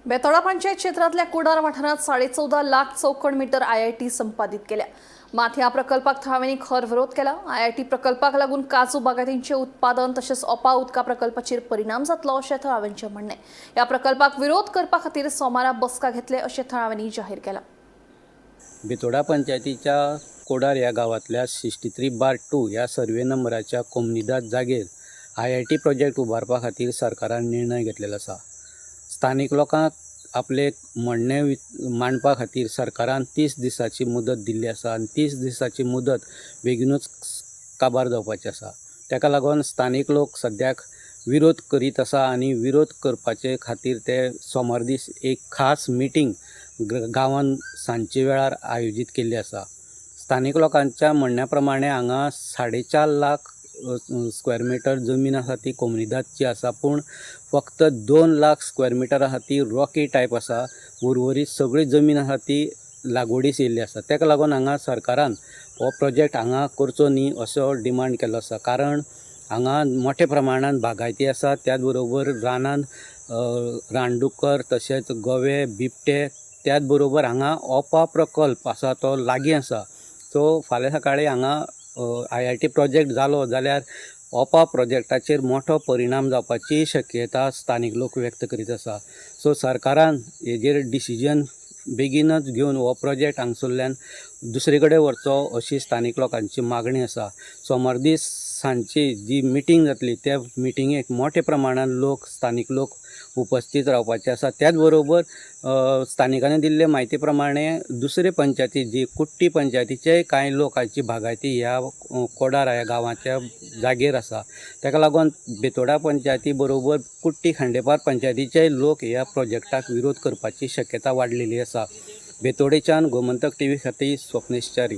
बेतोडा पंचायत क्षेत्रातल्या कोडार वाठारांत 14.25 lakh चौखण metre IIT संपादीत केल्या. मात ह्या प्रकल्पाक थळाव्यांनी खर विरोध केला. आयआयटी प्रकल्पाक लागून काजू बागायतींचे उत्पादन तशेंच ओपा उदका प्रकल्पाचेर परिणाम जातलो अशें थळाव्यांचें म्हणणें. ह्या प्रकल्पाक विरोध करपा खातीर सोमारा बसका घेतले अशें थळाव्यांनी जाहीर केलां. बेतोडा पंचायतीच्या कोडार ह्या गांवांतल्या 63/2 ह्या सर्वे नंबराच्या कोमुनिदाद जागेर आयआयटी प्रोजेक्ट उबारपा खातीर सरकारान निर्णय घेतलेलो आसा. स्थानीक लोकांक आपलें म्हणणें मांडपा खातीर सरकारान 30 दिसांची मुदत दिल्ली आसा आनी 30 दिसांची मुदत बेगिनूच काबार जावपाची आसा. ताका लागून स्थानीक लोक सद्याक विरोध करीत आसा आनी विरोध करपाचे खातीर ते सोमार दीस एक खास मिटींग गांवांत सांजचे वेळार आयोजीत केल्ली आसा. स्थानीक लोकांच्या म्हणण्या प्रमाणे हांगा 4.5 लाख स्क्वेअर मिटर जमीन आसा ती कोमुनिदादची आसा, पूण फक्त 2 लाख स्क्वेअर मिटर आसा ती रॉकी टायप आसा. उर्वरीत सगळी जमीन आसा ती लागवडीस येयल्ली आसा. ताका लागून हांगा सरकारान हो प्रोजेक्ट हांगा करचो न्ही असो डिमांड केल्लो आसा, कारण हांगा मोठ्या प्रमाणान बागायती आसा. त्याच बरोबर रानान रानडुकर तशेंच गवे, बिबटे, त्याच बरोबर हांगा ओपा प्रकल्प आसा तो लागीं आसा. सो फाल्यां सकाळीं हांगा आयआयटी प्रोजेक्ट जालो जाल्यार ओपा प्रोजेक्टाचेर मोठो परिणाम जावपाची शक्यता स्थानीक लोक व्यक्त करीत आसा. सो सरकारान हेजेर डिसिजन बेगीनच घेवन हो प्रोजेक्ट हांगसरल्यान दुसरे कडेन व्हरचो अशी स्थानीक लोकांची मागणी आसा. सोमार दीस सांजची जी मिटींग जातली त्या मिटिंगेक मोठ्या प्रमाणान लोक, स्थानीक लोक उपस्थीत रावपाचे आसा. त्याच बरोबर स्थानिकांनी दिल्ले म्हायती प्रमाणे दुसरे पंचायती जी कुट्टी पंचायतीचे कांय लोकांची बागायती ह्या कोडार ह्या गांवाच्या जागेर आसा. ताका लागून बेतोडा पंचायती बरोबर कुट्टी खांडेपार पंचायतीचे लोक ह्या प्रोजेक्टाक विरोध करपाची शक्यता वाडलेली आसा. बेतोडेच्यान गोमंतक टीव्ही खातीर स्वप्नेश च्यारी.